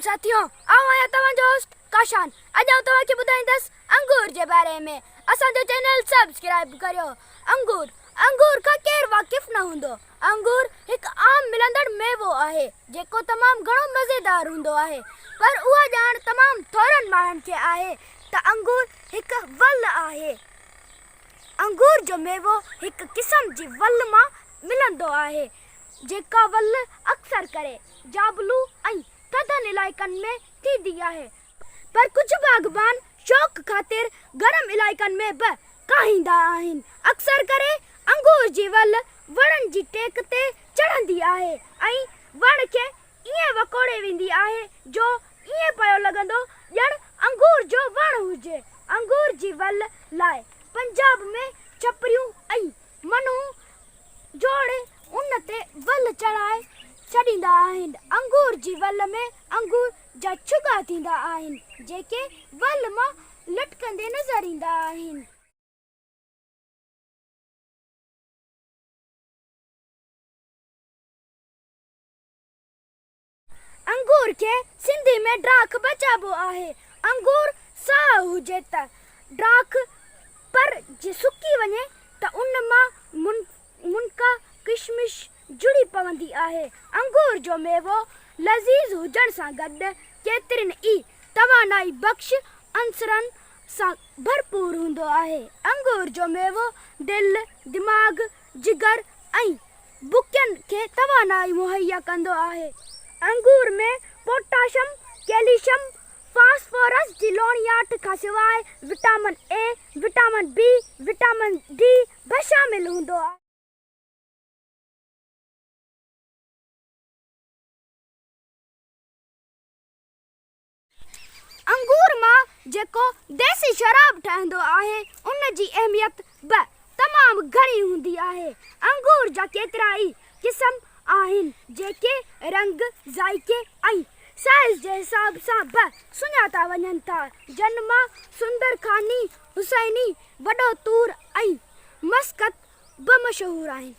ساٿيو آئون آهيان توهان جو هوسٽ ڪاشان اڄ آئون توهان کي ٻڌائيندس انگور جي باري ۾ اسان جو چينل سبسڪرائب ڪريو انگور انگور کان ڪير واقف نه هوندو انگور هڪ عام ملندڙ ميوو آهي جيڪو تمام گهڻو مزيدار هوندو آهي پر اها ڄاڻ تمام ٿورن ماڻهن کي آهي ته انگور هڪ ول آهي انگور جو ميوو هڪ قسم جي ول مان ملندو آهي جيڪا ول اڪثر ڪري جابلو ۽ ٿڌن علائقن ۾ ٿيندي آهي پر ڪجهه باغبان شوق خاطر گرم علائقن ۾ به ڪاهيندا آهن. اڪثر ڪري انگور جي ول وڻن جي ٽيڪ تي چڙهندي آهي ۽ وڻ کي ائين وڪوڙي ويندي آهي جو ائين پيو لڳندو ڄڻ انگور جو وڻ هجي. انگور جي ول لاء پنجاب ۾ ڇپريون ۽ منهون جوڙي ان تي ول چڙهائي ڇڏيندا آهن. انگور جي ول ۾ انگور جا ڇڳا ٿيندا آهن، جيڪي ول مان لٽڪندي نظر ايندا آهن. انگور کي سنڌي ۾ ڊاک به چئبو آهي. انگور سائو هجي ته ڊاک پر جي سڪي وڃي ته ان مان منقا، ڪشمش، جڙي پوندي آهي. انگور جو ميوو لذيذ هجڻ سان گڏ ڪيترين ئي توانائي بخش عنصرن سان ڀرپور هوندو آهي. انگور جو ميوو دل، دماغ، جگر ۽ بڪين کي توانائي مهيا ڪندو آهي. انگور ۾ پوٽاشم، ڪيلشم، فاسفورس جي لوڻياٺ کان سواء vitamin A, vitamin B, vitamin D به شامل هوندو آهي. انگور مان جيڪو ديسي شراب ٺهندو آهي، ان جي اهميت به تمام گهڻي هوندي آهي. انگور جا ڪيترائي قسم آهن، جيڪي رنگ، ذائقي ۽ سائيز جي حساب سان به سڃاتا وڃن ٿا، جن مان سندرخاني، حسيني، وڏو تور ۽ مسقط به مشهور آهن.